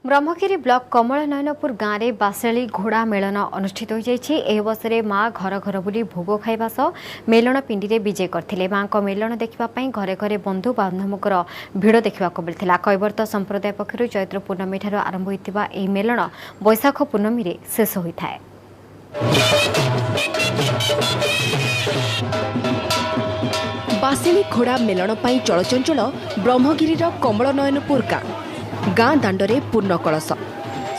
Brahmagiri block କମଳନୟନପୁର ଗାଁରେ ବାସେଳି ଘୋଡ଼ା ମେଳନ ଅନୁଷ୍ଠିତ ହୋଇଯାଇଛି। ଏହି ଅବସରରେ ମା ଘର ଘର ବୁଲି ଭୋଗ ଖାଇବା ସହ ମେଳଣ ପିଣ୍ଡିରେ ବିଜେ କରିଥିଲେ। ମାଙ୍କ ମେଳଣ ଦେଖିବା ପାଇଁ ଘରେ ଘରେ ବନ୍ଧୁ ବାନ୍ଧବଙ୍କର ଭିଡ଼ ଦେଖିବାକୁ ମିଳିଥିଲା। କୈବର୍ତ୍ତ ସମ୍ପ୍ରଦାୟ ପକ୍ଷରୁ ଚୈତ୍ର ପୂର୍ଣ୍ଣମୀଠାରୁ ଆରମ୍ଭ ହୋଇଥିବା ଏହି ମେଳଣ ବୈଶାଖ ପୂର୍ଣ୍ଣମୀରେ ଶେଷ ହୋଇଥାଏ। ବାସେଳି ଘୋଡ଼ା ମେଳଣ ପାଇଁ ଚଳଚଞ୍ଚଳ ବ୍ରହ୍ମଗିରିର କମଳନୟନପୁର ଗାଁ। ଗାଁ ଦାଣ୍ଡରେ ପୂର୍ଣ୍ଣ କଳସ,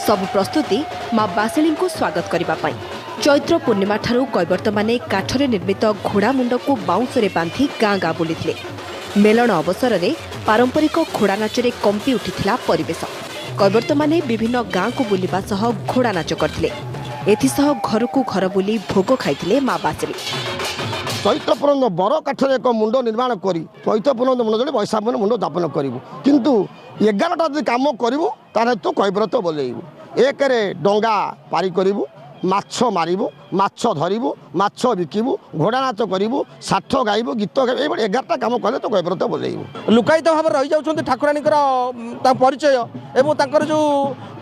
ସବୁ ପ୍ରସ୍ତୁତି ମା ବାସେଳିଙ୍କୁ ସ୍ୱାଗତ କରିବା ପାଇଁ। ଚୈତ୍ର ପୂର୍ଣ୍ଣିମାଠାରୁ କୈବର୍ତ୍ତମାନେ କାଠରେ ନିର୍ମିତ ଘୋଡ଼ା ମୁଣ୍ଡକୁ ବାଉଁଶରେ ବାନ୍ଧି ଗାଁ ଗାଁ ବୁଲିଥିଲେ। ମେଳଣ ଅବସରରେ ପାରମ୍ପରିକ ଘୋଡ଼ା ନାଚରେ କମ୍ପି ଉଠିଥିଲା ପରିବେଶ। କୈବର୍ତ୍ତମାନେ ବିଭିନ୍ନ ଗାଁକୁ ବୁଲିବା ସହ ଘୋଡ଼ା ନାଚ କରିଥିଲେ। ଏଥିସହ ଘରକୁ ଘର ବୁଲି ଭୋଗ ଖାଇଥିଲେ ମା ବାସେଳି। ଚୈତ୍ର ପର୍ଯ୍ୟନ୍ତ ବର କାଠରେ ଏକ ମୁଣ୍ଡ ନିର୍ମାଣ କରି ଚୈତ୍ର ପର୍ଯ୍ୟନ୍ତ ମୁଣ୍ଡ ଜଳି ବୈଶାଖ ମୁଣ୍ଡ ଯାପନ କରିବୁ। କିନ୍ତୁ 11ଟା ଯଦି କାମ କରିବୁ, ତାହେଲେ ତୁ କୈବ୍ରତ ବୋଲେଇବୁ। ଏକରେ ଡଙ୍ଗା ପାରି କରିବୁ, ମାଛ ମାରିବୁ, ମାଛ ଧରିବୁ, ମାଛ ବିକିବୁ, ଘୋଡ଼ା ନାଚ କରିବୁ, ଷାଠ ଗାଇବୁ, ଗୀତ ଗାଇବୁ, ଏଇଭଳି 11ଟା କାମ କଲେ ତୁ କୈବ୍ରତ ବୋଲେଇବୁ। ଲୁକାୟିତ ଭାବରେ ରହିଯାଉଛନ୍ତି ଠାକୁରାଣୀଙ୍କର ତାଙ୍କ ପରିଚୟ ଏବଂ ତାଙ୍କର ଯେଉଁ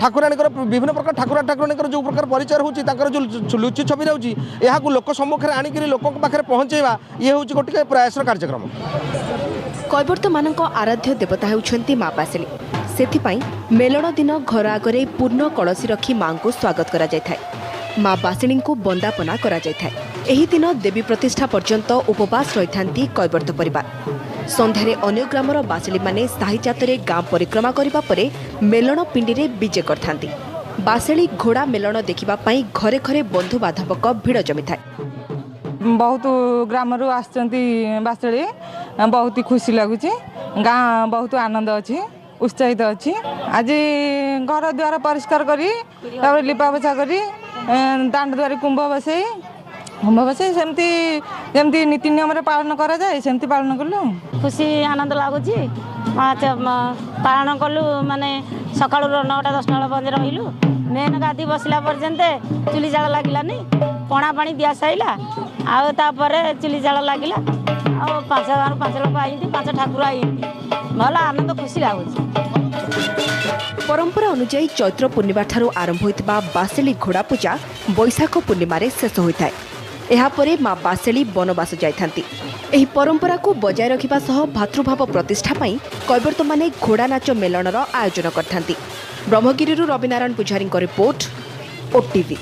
ଠାକୁରାଣୀଙ୍କର ବିଭିନ୍ନ ପ୍ରକାର ଠାକୁରା ଠାକୁରାଣୀଙ୍କର ଯେଉଁ ପ୍ରକାର ପରିଚୟ ରହୁଛି, ତାଙ୍କର ଯେଉଁ ଲୁଚି ଛପି ରହୁଛି, ଏହାକୁ ଲୋକ ସମ୍ମୁଖରେ ଆଣିକିରି ଲୋକଙ୍କ ପାଖରେ ପହଞ୍ଚାଇବା, ଇଏ ହେଉଛି ଗୋଟିଏ ପ୍ରୟାସର କାର୍ଯ୍ୟକ୍ରମ। କୈବର୍ତ୍ତମାନଙ୍କ ଆରାଧ୍ୟ ଦେବତା ହେଉଛନ୍ତି ମା ବାସେଳି। ସେଥିପାଇଁ ମେଳଣ ଦିନ ଘର ଆଗରେ ପୂର୍ଣ୍ଣ କଳସୀ ରଖି ମାଙ୍କୁ ସ୍ୱାଗତ କରାଯାଇଥାଏ। ମା ବାସିଣୀଙ୍କୁ ବନ୍ଦାପନା କରାଯାଇଥାଏ। ଏହି ଦିନ ଦେବୀ ପ୍ରତିଷ୍ଠା ପର୍ଯ୍ୟନ୍ତ ଉପବାସ ରହିଥାନ୍ତି କୈବର୍ତ୍ତ ପରିବାର। ସନ୍ଧ୍ୟାରେ ଅନ୍ୟ ଗ୍ରାମର ବାସିଳୀମାନେ ସାହିଯାତରେ ଗାଁ ପରିକ୍ରମା କରିବା ପରେ ମେଳଣ ପିଣ୍ଡିରେ ବିଜେ କରିଥାନ୍ତି। ବାସେଳି ଘୋଡ଼ା ମେଳଣ ଦେଖିବା ପାଇଁ ଘରେ ଘରେ ବନ୍ଧୁବାନ୍ଧବଙ୍କ ଭିଡ଼ ଜମିଥାଏ। ବହୁତ ଗ୍ରାମରୁ ଆସିଛନ୍ତି ବାସେଳି, ବହୁତ ଖୁସି ଲାଗୁଛି। ଗାଁ ବହୁତ ଆନନ୍ଦ ଅଛି, ଉତ୍ସାହିତ ଅଛି। ଆଜି ଘର ଦ୍ୱାର ପରିଷ୍କାର କରି, ତାପରେ ଲିପା ପୋଛା କରି, ଦାଣ୍ଡ ଦୁଆରେ କୁମ୍ଭ ବସେଇ, କୁମ୍ଭ ବସେଇ ସେମିତି ଯେମିତି ନୀତି ନିୟମରେ ପାଳନ କରାଯାଏ, ସେମିତି ପାଳନ କଲୁ। ଖୁସି ଆନନ୍ଦ ଲାଗୁଛି। ପାଳନ କଲୁ, ମାନେ ସକାଳୁ 9ଟା 10ଟା ବେଳ ପର୍ଯ୍ୟନ୍ତ ରହିଲୁ। ମେନ୍ ଗାଧି ବସିଲା ପର୍ଯ୍ୟନ୍ତ ଚୁଲି ଜାଳ ଲାଗିଲାନି। ପଣା ପାଣି ଦିଆ ସରିଲା ଆଉ ତାପରେ ଚୁଲି ଜାଳ ଲାଗିଲା। ଆଉ ପାଞ୍ଚ ଗାଁରୁ ପାଞ୍ଚ ଲୋକ ଆଇନ୍ତି, ପାଞ୍ଚ ଠାକୁର ଆଇନ୍ତି, ଭଲ ଆନନ୍ଦ ଖୁସି ଲାଗୁଛି। ପରମ୍ପରା ଅନୁଯାୟୀ ଚୈତ୍ର ପୂର୍ଣ୍ଣିମାଠାରୁ ଆରମ୍ଭ ହୋଇଥିବା ବାସେଳି ଘୋଡ଼ା ପୂଜା ବୈଶାଖ ପୂର୍ଣ୍ଣିମାରେ ଶେଷ ହୋଇଥାଏ। ଏହାପରେ ମା ବାସେଳି ବନବାସ ଯାଇଥାନ୍ତି। ଏହି ପରମ୍ପରାକୁ ବଜାୟ ରଖିବା ସହ ଭାତୃଭାବ ପ୍ରତିଷ୍ଠା ପାଇଁ କୈବର୍ତ୍ତମାନେ ଘୋଡ଼ା ନାଚ ମେଳଣର ଆୟୋଜନ କରିଥାନ୍ତି। ବ୍ରହ୍ମଗିରିରୁ ରବିନାରାୟଣ ପୂଜାରୀଙ୍କ ରିପୋର୍ଟ, ଓଟିଭି।